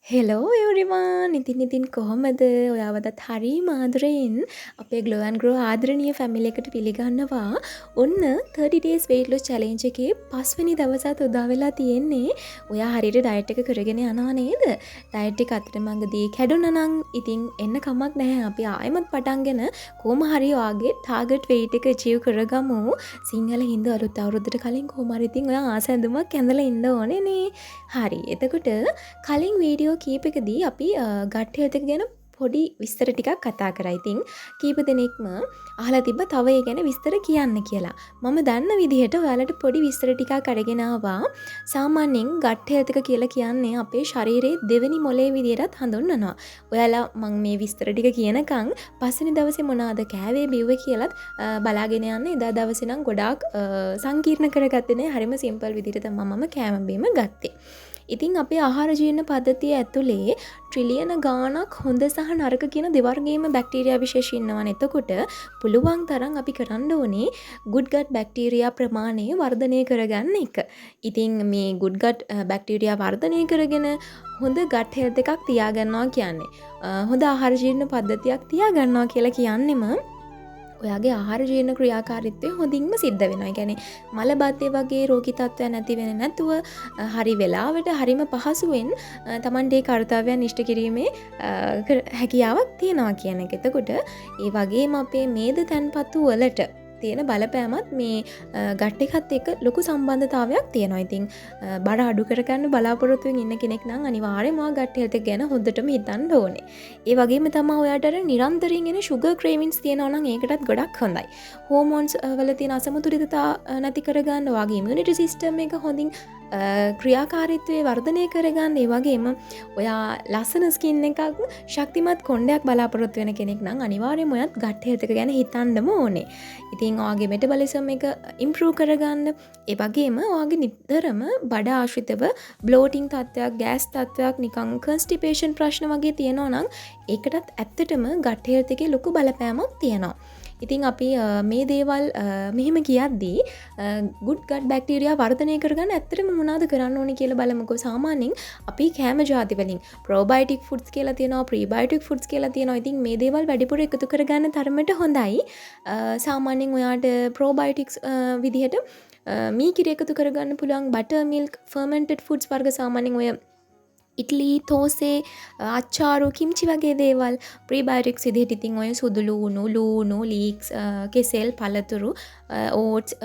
Hello everyone, ඉතින් ඉතින් කොහොමද? ඔයාව අදත් හරිම ආදරෙන් අපේ ග්ලෝ ඇන්ඩ් ග්‍රෝ ආදරණීය ෆැමිලි එකට පිළිගන්නවා. ඔන්න 30 days weight loss challenge එකේ පස්වෙනි දවසත් උදා වෙලා තියෙන්නේ. ඔයා හරියට ඩයට් එක කරගෙන යනවා නේද? ඩයට් එක අතරමඟදී කැඩුනා නම් ඉතින් එන්න කමක් නැහැ. අපි ආයෙමත් පටන්ගෙන කොහොම හරි ඔයාගේ ටාගට් වෙයිට් එක ඇචීව් කරගමු. සිංහල හින්දු අලුත් අවුරුද්දට කලින් කොහොම හරි ඉතින් ඔයා ආස ඇඳුමක් ඇඳලා ඉන්න ඕනේ නේ. හරි. එතකොට කලින් වීඩියෝ කීපෙකදී අපි ගට් හෙල්ත් එක ගැන පොඩි විස්තර ටිකක් කතා කරා. ඉතින් කීප දෙනෙක්ම අහලා තිබ්බ තව ඒ ගැන විස්තර කියන්න කියලා. මම දන්න විදිහට ඔයාලට පොඩි විස්තර ටිකක් අරගෙන ආවා. සාමාන්‍යයෙන් ගට් හෙල්ත් එක කියලා කියන්නේ අපේ ශරීරයේ දෙවෙනි මොලේ විදිහටත් හඳුන්වනවා. ඔයාලා මං මේ විස්තර ටික කියනකම් පස්වෙනි දවසේ මොනවාද කෑවේ බිව්වේ කියලත් බලාගෙන යන්න. එදා දවසේ නම් ගොඩාක් සංකීර්ණ කරගත්තේ නෑ. හරිම සිම්පල් විදිහට තමයි මම කෑම බීම ගත්තේ. ඉතින් අපේ ආහාර ජීර්ණ පද්ධතිය ඇතුලේ ට්‍රිලියන ගාණක් හොඳ සහ නරක කියන දෙවර්ගයේම බැක්ටීරියා විශේෂ ඉන්නවනේ. එතකොට පුළුවන් තරම් අපි කරන්න ඕනේ ගුඩ් ගට් බැක්ටීරියා ප්‍රමාණය වර්ධනය කරගන්න එක. ඉතින් මේ ගුඩ් ගට් බැක්ටීරියා වර්ධනය කරගෙන හොඳ ගට් හෙල්ත් එකක් තියාගන්නවා කියන්නේ, හොඳ ආහාර ජීර්ණ පද්ධතියක් තියාගන්නවා කියලා කියන්නෙම ඔයාගේ ආහාර ජීර්ණ ක්‍රියාකාරීත්වය හොඳින්ම සිද්ධ වෙනවා. ඒ කියන්නේ මලබද්ධය වගේ රෝගී තත්ත්වයන් ඇති වෙන්නේ නැතුව හරි වෙලාවට හරිම පහසුවෙන් තමන්ට ඒ කර්තව්‍යයන් ඉෂ්ට කිරීමේ හැකියාවක් තියෙනවා කියන එක. එතකොට ඒ වගේම අපේ මේද තැන්පතු වලට තියෙන බලපෑමත් මේ ගට් එකත් එක්ක ලොකු සම්බන්ධතාවයක් තියෙනවා. ඉතින් බර අඩු කරගන්න බලාපොරොත්තුවෙන් ඉන්න කෙනෙක් නම් අනිවාර්යයෙන්ම ඔයා ගට් හෙල්ත් එක ගැන හොඳටම හිතන්න ඕනේ. ඒ වගේම තමා ඔයාට අර නිරන්තරයෙන් එන ෂුගර් ක්‍රේවින්ස් තියෙනවා නම් ඒකටත් ගොඩක් හොඳයි. හෝමෝන්ස් වල තියෙන අසමතුලිතතා නැති කරගන්න, ඔයාගේ ඉමියුනිටි සිස්ටම් එක හොඳින් ක්‍රියාකාරීත්වය වර්ධනය කරගන්න, ඒ වගේම ඔයා ලස්සන ස්කින් එකක්, ශක්තිමත් කොණ්ඩයක් බලාපොරොත්තු වෙන කෙනෙක් නම් අනිවාර්යයෙන්ම ඔයත් ගට් හෙල්ත් එක ගැන හිතන්නම ඕනේ. ඉතින් ඔයාගේ මෙටබොලිසම් එක ඉම්ප්‍රූව් කරගන්න, ඒ වගේම ඔයාගේ නිතරම බඩ ආශ්‍රිතව බ්ලෝටිං තත්ත්වයක්, ගෑස් තත්ත්වයක්, නිකන් කන්ස්ටිපේෂන් ප්‍රශ්න වගේ තියෙනවා නම් ඒකටත් ඇත්තටම ගට් හෙල්ත් එකේ ලොකු බලපෑමක් තියෙනවා. ඉතින් අපි මේ දේවල් මෙහෙම කියද්දී ගුඩ් ගට් බැක්ටීරියා වර්ධනය කරගන්න ඇත්තටම මොනවද කරන්න ඕනේ කියලා බලමුකෝ. සාමාන්‍යයෙන් අපි කෑම ජාති වලින් ප්‍රෝබයොටික් ෆුඩ්ස් කියලා තියෙනවා, ප්‍රීබයොටික් ෆුඩ්ස් කියලා තියෙනවා. ඉතින් මේ දේවල් වැඩිපුර එකතු කරගන්න තරමට හොඳයි. සාමාන්‍යයෙන් ඔයාට ප්‍රෝබයොටික්ස් විදිහට මීකිරි එකතු කරගන්න පුළුවන්, බටර් මිල්ක්, ෆර්මන්ටඩ් ෆුඩ්ස් වර්ග, සාමාන්‍යයෙන් ඔය ඉට්ලි, තෝසේ, අච්චාරු, කිම්චි වගේ දේවල්. ප්‍රීබයොටික්ස් විදිහට ඉතින් ඔය සුදු ලූණු, ලූණු, ලීක්ස්, කෙසෙල්, පළතුරු, ඕට්ස්,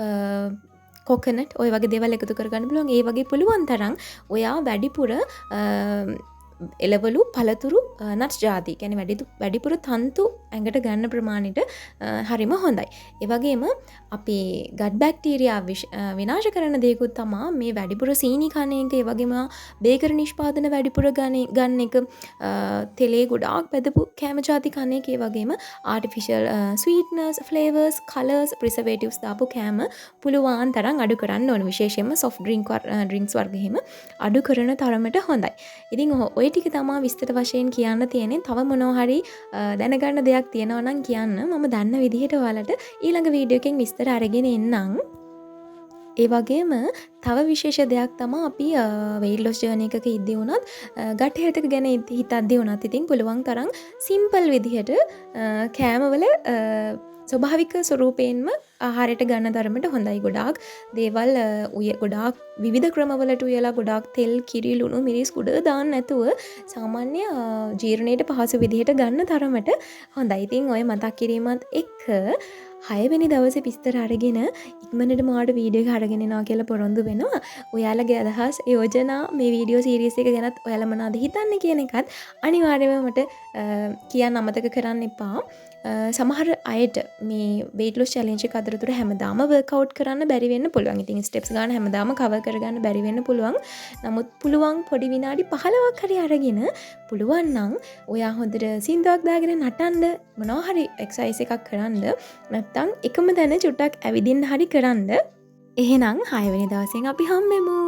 කොකනට් ඔය වගේ දේවල් එකතු කරගන්න පුළුවන්. ඒ වගේ පුළුවන් තරම් ඔයා වැඩිපුර එළවලු, පළතුරු, නට්ස් ජාති, කියන්නේ වැඩිපුර තන්තු ඇඟට ගන්න ප්‍රමාණයට හරිම හොඳයි. ඒ වගේම අපි ගට් බැක්ටීරියා විනාශ කරන දේකුත් තමා මේ වැඩිපුර සීනි කන එක, ඒ වගේම බේකරි නිෂ්පාදන වැඩිපුර ගන්න එක, තෙලේ ගොඩාක් බැදපු කෑම ජාති කන එක, ඒ වගේම ආටිෆිෂල් ස්වීට්නර්ස්, ෆ්ලේවර්ස්, කලර්ස්, ප්‍රිසර්වේටිව්ස් දාපු කෑම පුළුවන් තරම් අඩු කරන්න ඕන. විශේෂයෙන්ම සොෆ්ට් ඩ්‍රින්ක්ස් වර්ග එහෙම අඩු කරන තරමට හොඳයි. ඉතින් ඔය ටික තමා විස්තර වශයෙන් කියන්න තියෙන්නේ. තව මොනවා හරි දැනගන්න දෙයක් තියෙනවා නම් කියන්න. මම දන්න විදිහට ඔයාලට ඊළඟ වීඩියෝ එකෙන් විස්තර අරගෙන එන්නම්. ඒ වගේම තව විශේෂ දෙයක් තමා අපි වෙයිට් ලොස් ජර්නි එකක ඉද්දි වුණත්, ගට් හෙල්ත් එක ගැන හිතද්දි වුණත් ඉතින් පුළුවන් තරම් සිම්පල් විදිහට කෑමවල ස්වභාවික ස්වරූපයෙන්ම ආහාරයට ගන්න තරමට හොඳයි. ගොඩාක් දේවල් ගොඩාක් විවිධ ක්‍රමවලට උයලා, ගොඩාක් තෙල්, කිරි, ලුණු, මිරිස් ගොඩ දාන්න නැතුව සාමාන්‍ය ජීර්ණයට පහසු විදිහට ගන්න තරමට හොඳයි. ඉතින් ඔය මතක් කිරීමත් එක්ක හයවෙනි දවසේ විස්තර අරගෙන ඉක්මනටම ඔයාලට වීඩියෝ එක අරගෙන එනවා කියලා පොරොන්දු වෙනවා. ඔයාලගේ අදහස්, යෝජනා, මේ වීඩියෝ සීරීස් එක ගැනත් ඔයාලා මොනවද හිතන්නේ කියන එකත් අනිවාර්යයෙන්ම මට කියන්න අමතක කරන්න එපා. සමහර අයට මේ වෙයිට් ලොස් චැලෙන්ජ් එක අතරතුර හැමදාම වර්කවුට් කරන්න බැරි වෙන්න පුළුවන්. ඉතින් ස්ටෙප්ස් ගන්න හැමදාම කවර් කරගන්න බැරි වෙන්න පුළුවන්. නමුත් පුළුවන් පොඩි විනාඩි 15ක් හරි අරගෙන පුළුවන් නම් ඔයා හොඳට සින්දුවක් දාගෙන නටන්න, මොනවා හරි එක්සර්සයිස් එකක් කරන්න, නැත්තම් එකම තැන චුට්ටක් ඇවිදින්න හරි කරන්න. එහෙනම් හයවෙනි දවසෙන් අපි හම්බෙමු.